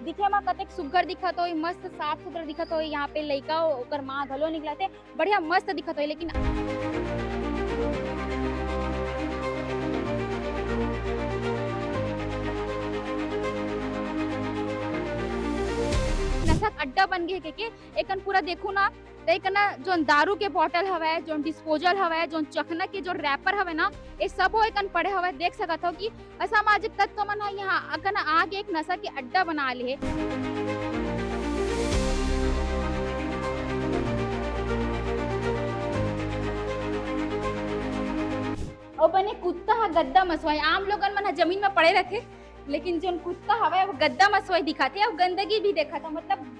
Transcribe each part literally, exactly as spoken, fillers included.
दिखे म कतेक सुग्घर दिखत होही, मस्त साफ सुथरा दिखत होही। यहाँ पे लइका, ओकर माँ घलो निकलथे, बढ़िया मस्त दिखत होही। लेकिन नशा के अड्डा बन गे हे के, के एकन पूरा देखू ना, त एकन जोन दारू के बॉटल हवय, जोन डिस्पोजल हवय, जोन चखना के जोन रैपर हवय ना, ये सबो एकन पड़े हवय। देख सकत हो कि असामाजिक तत्व मन ह यहाँ अकन आके एक नशा के अड्डा बना ले हे। अउ बने कुत्ता ह गद्दा म सोए। आम लोगन मन ह जमीन म पड़े रथे, लेकिन जोन कुत्ता हवय वो गद्दा म सोए दिखत हे अउ गंदगी भी देखत हे। मतलब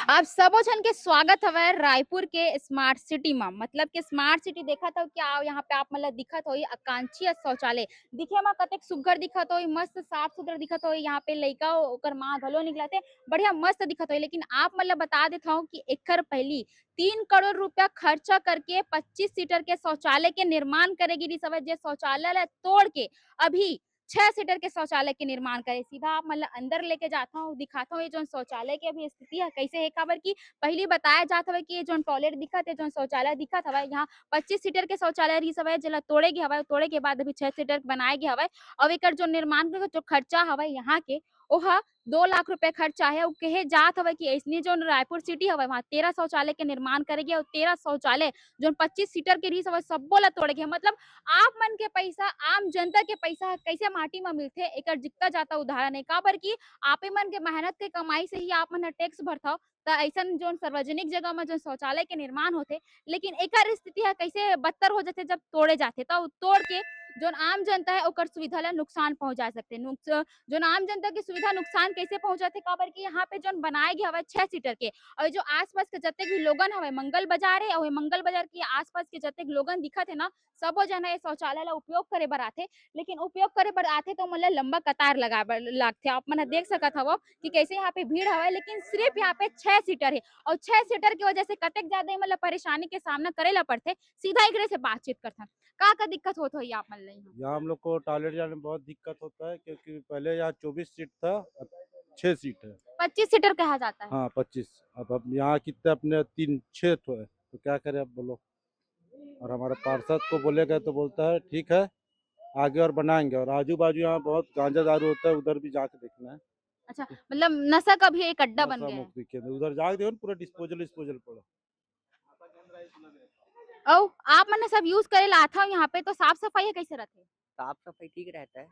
आप सबो झन के स्वागत हवय रायपुर के स्मार्ट सिटी म। मतलब के स्मार्ट सिटी देखत हव क्या? यहाँ पे आप मन ल दिखत होही आकांक्षी शौचालय। दिखे म कतेक सुग्घर दिखत होही, मस्त साफ सुथरा दिखत होही। यहाँ पे लइका, ओकर माँ घलो निकलथे, बढ़िया मस्त दिखत होही। लेकिन आप मन ल बता देत हव कि एकर पहिली तीन करोड़ रुपया खर्चा करके पच्चीस सीटर के शौचालय के निर्माण करे गिरिस हवय, जे शौचालय ल तोड़ के अभी छह सीटर के शौचालय के निर्माण करे। सीधा आप मन ल अंदर लेके जात हव, दिखात हव ये जोन शौचालय के अभी स्थिति ह कइसे हे। काबर कि पहिली बताया जात हवय कि ये जोन टॉयलेट दिखत हे, जोन शौचालय दिखत हवय, यहाँ पच्चीस सीटर के शौचालय रिहिस हवय, जेला तोड़े गे हवय। तोड़े के बाद अभी छह सीटर बनाए गे हवय। अउ एकर जो निर्माण के जो खर्चा हवय यहाँ के, ओहा दो लाख रुपए खर्चा हे। अउ कहे जात हवय कि अइसने जोन रायपुर सिटी हवय, वहाँ तेरह शौचालय के निर्माण करे गे, अउ तेरह शौचालय जोन पच्चीस सीटर के रिहिस हवय, सब्बो ला तोड़े गे। मतलब आप मन के पैसा, आम जनता के पैसा ह कइसे माटी म मिलथे, एकर जिकता जाता उदाहरण हे। काबर कि आपे मन के मेहनत के कमाई से ही आप मन ह टैक्स भरथव, त अइसन जोन सार्वजनिक जगह म जोन शौचालय के निर्माण होथे, लेकिन एकर स्थिति ह कइसे बदतर हो जाथे जब तोड़े जाथे, त तोड़ के जोन आम जनता हे ओकर सुविधा ला नुकसान पहुंचा सकथे। नुकस-, जोन आम जनता के सुविधा नुकसान कइसे पहुंचाथे, काबर कि यहाँ पे जोन बनाए गे हवय छह सीटर के, अउ जो आसपास के जतेक भी लोगन हवय, मंगल बाजार हे, अउ ये मंगल बाजार के आसपास के जतेक लोगन दिखत हे ना, सबो झन ह ये शौचालय ला उपयोग करे बर आथे। लेकिन उपयोग करे बर आथे त ओमन ला लंबा कतार लगाए बर लागथे। आप मन ह देख सकत हव कि कइसे यहाँ पे भीड़ हवय, लेकिन सिर्फ यहाँ पे छह सीटर हे, अउ छह सीटर के वजह से कतेक ज्यादा एमन ला परेशानी के सामना करे ला पड़थे। सीधा एकरे से बातचीत करथन, का का दिक्कत होत होही आप मन ला यहाँ? यहाँ हम लोग को टॉयलेट जाने में बहुत दिक्कत होता है, क्योंकि पहले यहाँ चौबीस सीट था, अब छः सीट है। पच्चीस सीटर कहा जाता है। हाँ, पच्चीस। अब, अब यहाँ कितने अपने तीन, छः तो है, तो क्या करें अब बोलो? और हमारे पार्षद को बोले गए तो बोलता है, "ठीक है, आगे और बनाएंगे।" और आजू बाजू यहाँ बहुत गांजा दारू होता है, उधर भी जाके देखना है। अच्छा, मतलब नशा का भी एक अड्डा बन नशा गया है। मुक्ति केंद्र, उधर जाके देखो ना, पूरा डिस्पोजल, डिस्पोजल पड़ा। अउ आप मन सब यूज़ करे ला आथव यहाँ पे, तो साफ सफाई ह कइसे रथे? साफ सफाई ठीक रहता है,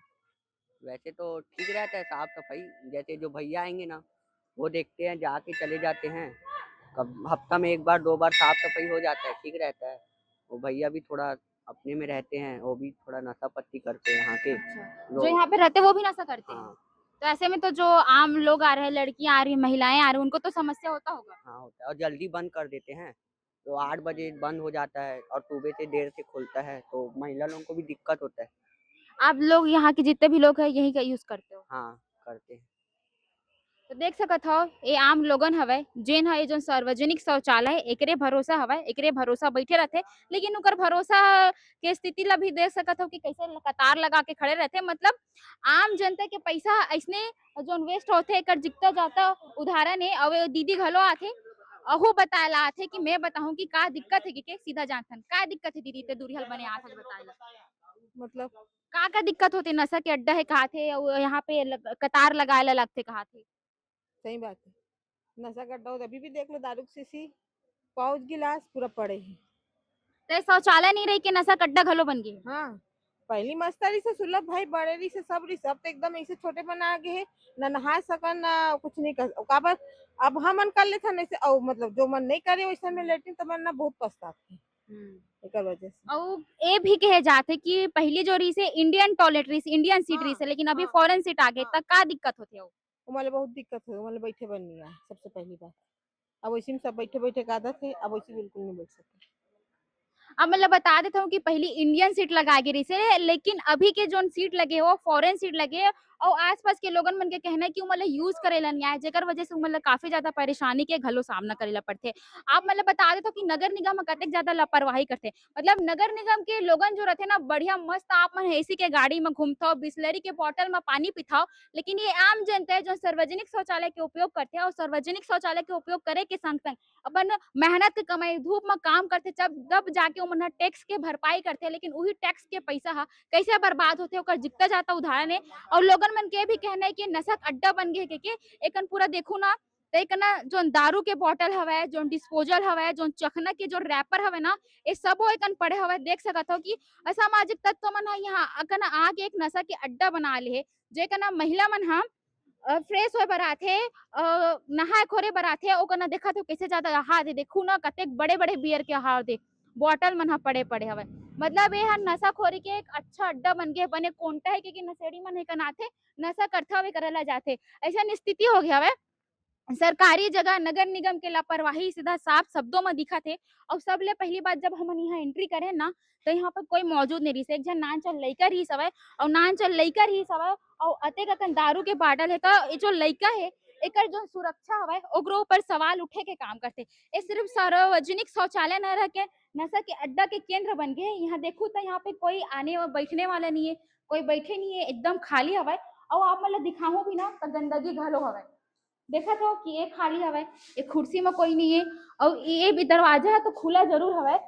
वैसे तो ठीक रहता है साफ सफाई। जैसे जो भैया आएंगे ना, वो देखते हैं, जाके चले जाते हैं। कब हफ्ता में एक बार, दो बार साफ सफाई हो जाता है, ठीक रहता है। वो भैया भी थोड़ा अपने में रहते हैं, वो भी थोड़ा नशा पत्ती करते हैं यहाँ के। अच्छा। जो जो यहाँ पे रहते हैं, वो भी नशा करते हैं? हाँ। तो ऐसे में तो जो आम लोग आ रहे हैं, लड़कियाँ आ रही हैं, महिलाएं आ रही हैं, उनको तो समस्या होता होगा? हाँ, होता है। और जल्दी बंद कर देते हैं, तो आठ बजे बंद हो जाता है और सुबह से देर से खुलता है, तो महिला लोगों को भी दिक्कत होता है। आप लोग यहाँ के जितने भी लोग हैं, यहीं का यूज़ करते हो? हाँ, करते हैं। तो देख सकत हव, ये आम लोगन हवय, जेन ह ये जोन सार्वजनिक शौचालय हे, एकरे भरोसा हवय, एकरे भरोसा बइठे रथे। लेकिन ओकर भरोसा के स्थिति ला भी देख सकत हव कि कइसे ल-, कतार लगा के खड़े रथे। मतलब आम जनता के पइसा ह अइसने जोन वेस्ट होथे, एकर जिकता जाता उदाहरण हे। अउ ये दीदी घलो आथे, अहू बताए ला आथे कि मैं बताहूँ कि का दिक्कत हे, कि के सीधा जानथन। का दिक्कत हे दीदी, ते दूरिहा ल बने आथस बताए ला? मतलब का, का दिक्कत होथे? नशा के अड्डा हे कहाथे, अउ यहाँ पे लग-, कतार लगाए ला लगथे कहाथे। सही बात है, नशा के अड्डा होथे। अभी भी देख लो, दारू के शीशी, पाउच, गिलास पूरा पड़े हे। ते शौचालय नहीं रही के नशा के अड्डा घलो बन गे। हाँ, पहली मस्त रहिसे, सुलभ भाई बड़े रहिसे, सब रहिसे, अब तो एकदम ऐसे छोटे बना गे हे, ना नहा सकन, ना कुछ नहीं कर, काबर अब हमन कर लेथन ऐसे, अउ मतलब जो मन नहीं करे वैसे में लेटिन, तो मन ना बहुत पछताथे। हम्म। एकर वजह से। अउ ए भी कहे जाथे कि पहली जो रहिसे इंडियन टॉयलेट रहिसे, इंडियन सीट हाँ, रहिसे, लेकिन अभी हाँ, फॉरेन सीट आ गे, हाँ। त का दिक्कत होथे अउ? ओमा ले बहुत दिक्कत होय, ओमा ले बैठे बर नइ आय, सबसे पहली बात। अब वैसे में सब बैठे-बैठे के आदत हे, अब वैसे बिल्कुल नइ बैठ सकय। अब मैं ला बता देत हूँ कि पहली इंडियन सीट लगा गे रहिसे, लेकिन अभी के जोन सीट लगे हे, वो फॉरेन सीट लगे हे, और आसपास के लोगन मन के कहना है कि वो मतलब यूज करे ला नहीं आए, जेकर वजह से वो मतलब काफी ज्यादा परेशानी के घलो सामना करे ला पड़थे। आप मतलब बता देत हूँ कि नगर निगम ह कतेक ज्यादा लापरवाही करथे। मतलब नगर निगम के लोगन जो रहथे ना, बढ़िया मस्त आप मन एसी के गाड़ी में घूमथव, बिसलरी के बॉटल में पानी पीथव, लेकिन ये आम जनता है जो सार्वजनिक शौचालय के उपयोग करथे और सार्वजनिक शौचालय के उपयोग करे के संग संग अपन मेहनत के कमाई, धूप में काम करथे, जब तब जाके ओमन ह टैक्स के भरपाई करथे, लेकिन उही टैक्स के पैसा ह कैसे बर्बाद होथे, ओकर जितना जाता उदाहरण है। और लोगन मन के भी कहना है कि नशा के अड्डा बन गए के, के एकन पूरा देखू ना, तो एकन जोन दारू के बॉटल हवय, जोन डिस्पोजल हवय, जोन चखना के जो रैपर हवय ना, ये सबो एकन पड़े हवय। देख सकत हो कि असामाजिक तत्व मन ह यहाँ अकन आके एक नशा के अड्डा बना ले हे, जेकर ना महिला मन ह अ, फ्रेश होए बर आथे, अ, नहाए खोरे बर आथे, ओकर ना देखत हो कैसे ज्यादा हाथ है, देखू ना कतेक बड़े-बड़े बियर के हाथ दे, बॉटल मन ह पड़े-पड़े हवय। मतलब ये ह नशाखोरी के एक अच्छा अड्डा बन गे, बने कोंटा है, क्योंकि नशेड़ी मन एकन आथे, नशा करथे, वे करे ला जाथे। ऐसन स्थिति हो गया हवय। सरकारी जगह नगर निगम के लापरवाही सीधा साफ शब्दों में दिखत हे। और सबले पहली बात, जब हमन यहाँ एंट्री करेन ना, तो यहाँ पर कोई मौजूद नहीं रहिस। एक झन नानचन लइका रहिस हवय, और नानचन लइका रहिस हवय, और अतेक अकन दारू के बाटल हे, तो ये जो लइका हे, एकर जो सुरक्षा हवय, ओकरो ऊपर सवाल उठे के काम करथे। ये सिर्फ सार्वजनिक शौचालय न रह के नशा के अड्डा के केंद्र बन गए हे। यहाँ देखू तो यहाँ पे कोई आने व-, बैठने वाला नहीं है, कोई बैठे नहीं है, एकदम खाली हवय। और आप मन ल दिखाहूँ भी ना, तो गंदगी घलो हवय। देखत हो कि ये खाली हवय, ये कुर्सी में कोई नहीं है, और ये भी दरवाजा है तो खुला जरूर हवय।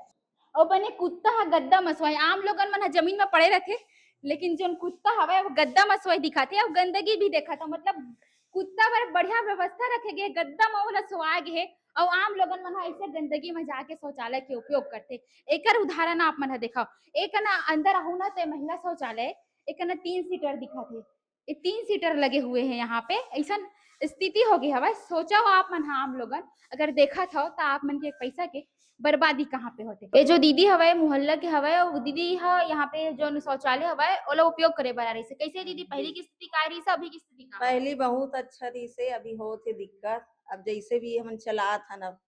और बने कुत्ता ह गद्दा मसवाए, आम लोगन मन ह जमीन में पड़े रहथे, लेकिन जोन कुत्ता हवय वो गद्दा मसवाए दिखाथे, और गंदगी भी देखत हो, मतलब कुत्ता बर बढ़िया व्यवस्था रखे गए, गद्दा में ओला सोआ गे हे, और आम लोगन मन ह ऐसे गंदगी में जाके शौचालय के उपयोग करथे, एकर उदाहरण आप मन ह देखव। एक ना अंदर आहू ना ते महिला शौचालय, एक ना तीन सीटर दिखाथे, ये तीन सीटर लगे हुए हैं यहाँ पे। ऐसन स्थिति हो गई हवय। सोचव आप मन ह, आम लोगन अगर देखत हव, त आप मन के पैसा के बर्बादी कहाँ पे होथे। ये जो दीदी हवय, मोहल्ला के हवय, वो दीदी ह यहाँ पे जो शौचालय हवय, ओला उपयोग करे बर आ रहिस हे। कैसे दीदी, पहली की स्थिति का रहिस हे, अभी की स्थिति का? पहली बहुत अच्छा रहिस हे, अभी होत हे दिक्कत। अब जैसे भी हमन चलात हन, अब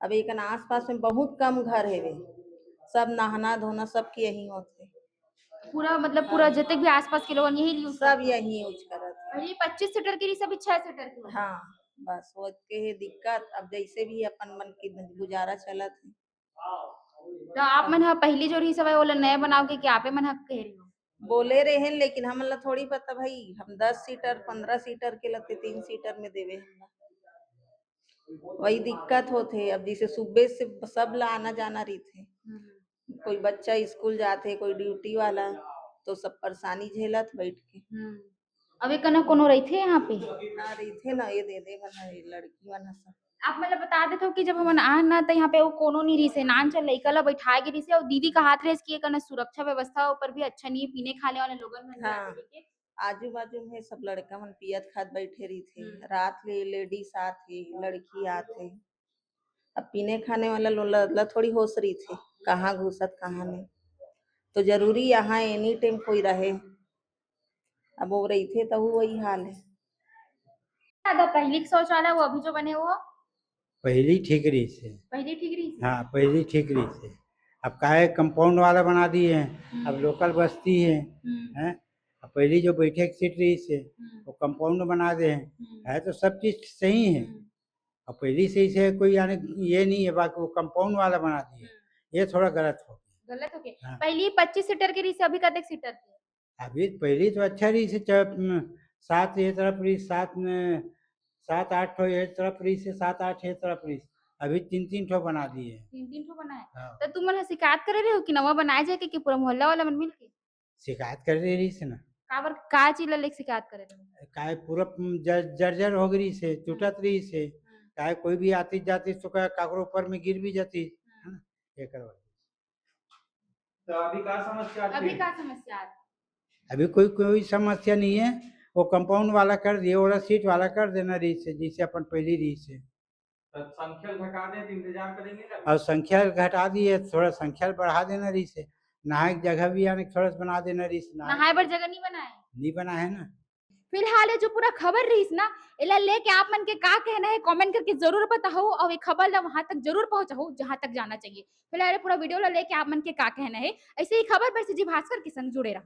अब एकन आसपास में बहुत कम घर हेवे, सब नहाना धोना सबके यहीं होथे। पूरा, मतलब, पूरा हाँ। जतेक भी आसपास के लोगन यही यूज सब करथे? यहीं यूज करत हे। अरे, पच्चीस सीटर के रहिस, अभी छह सीटर के हो गए। हाँ, बस ओतके हे दिक्कत। अब जैसे भी अपन मन के गुजारा चलत हे। तो आप मन ह पहली जो रहिस हवय, ओला नया बनाओगे कि आपे मन ह कह रहे हो? बोले रहे, लेकिन हमन ला थोड़ी पता भाई, हम दस सीटर, पन्द्रह सीटर के लगते तीन सीटर में देवे हमला। वही दिक्कत होथे। अब जैसे सुबह से सब ला आना जाना रहिथे, हम्म। कोई बच्चा स्कूल जाथे, कोई ड्यूटी वाला, तो सब परेशानी झेलत बैठ के। हम्म। अब एकन कोनो रहिथे यहाँ पे? ना रहिथे ना, ये दे दे बना, ये लड़की मन ह सब। आप मन ल बता देथव कि जब हमन आन ना, त यहाँ पे वो कोनो नहीं रहिस हे, नान चल लइका ला बैठाए गे रहिस हे, और दीदी कहात रहिस कि एकन सुरक्षा व्यवस्था ऊपर भी अच्छा नहीं हे, पीने खाने वाले लोगन मन हाँ। जाके लेके। आजू बाजू में सब लड़का मन पियत खात बैठे रहिथे, हम्म। रात ले लेडीज आथे, लड़की आथे। अब पीने खाने वाला लो-, ला, ला थोड़ी होश रहिथे, कहाँ घुसत, कहाँ नहीं। तो जरूरी यहाँ एनी टाइम कोई रहे। अब वो रहिथे, तो वो वही हाल है। अगर पहली के शौचालय, वो अभी जो बने, वो? पहली ठीक रहिस हे। पहली ठीक रहिस हे? हाँ, पहली ठीक रहिस हे। अब काहे कंपाउंड वाला बना दिए हैं, हम्म। अब लोकल बस्ती है, हम्म। हैं? अब पहली जो बैठे के सीट रहिस हे, हम्म। वो कंपाउंड बना दे हैं। हम्म। है तो सब चीज सही है। हम्म। अब पहली से इसे कोई, यानी, ये नहीं है, बाकी वो कंपाउंड वाला बना दिए, हम्म। ये थोड़ा गलत हो गया। गलत हो गया। हाँ। पहली पच्चीस सीटर के रहिस हे, अभी कतेक सीटर के? अभी पहली तो अच्छा रहिस हे, च-, म, सात ये तरफ रहिस, सात में, सात आठ ठो ये तरफ रहिस हे, सात आठ ये तरफ रहिस हे। अभी तीन तीन ठो बना दिए हैं। तीन तीन ठो बनाए? हाँ। तो तुमन ह शिकायत करे रहे हो कि नवा बनाए जाए के, कि पूरा मोहल्ला वाला मन मिल के? शिकायत करे रहिस हे ना। काबर, का चीज ला लेके शिकायत करे रहे हो? काय पूरा, म, जर-, जर्जर हो गई रहिस हे, टूटत रहिस हे। हम्म। काय कोई भी आतिस जातिस तो का-, काकरो ऊपर में गिर भी जातिस, हम्म। है ना? ये करवा। तो अभी का समस्या आथे? अभी का समस्या आथे? अभी कोई, कोई समस्या नहीं है। वो कंपाउंड वाला कर दिए, ओला सीट वाला कर देना रहिस हे, जैसे अपन पहली रहिस हे। तो संख्या घटा दे तो इंतजार करेंगे क्या? और संख्या घटा दिए, थोड़ा संख्या बढ़ा देना रहिस हे। नहाए के जगह भी, यानी, थोड़ा सा बना देना रहिस हे। नहाए बर जगह नहीं बनाए? नहीं बना है ना। फिलहाल ये जो पूरा खबर रहिस ना, एला लेके आप मन के का कहना हे, comment करके जरूर बताहू, और ये खबर ला वहां तक जरूर पहुंचाहू, जहां तक जाना चाहिए। फिलहाल ये पूरा video ला लेके आप मन के का कहना हे, ऐसे ही खबर बर CG भास्कर के संग जुड़े रहा।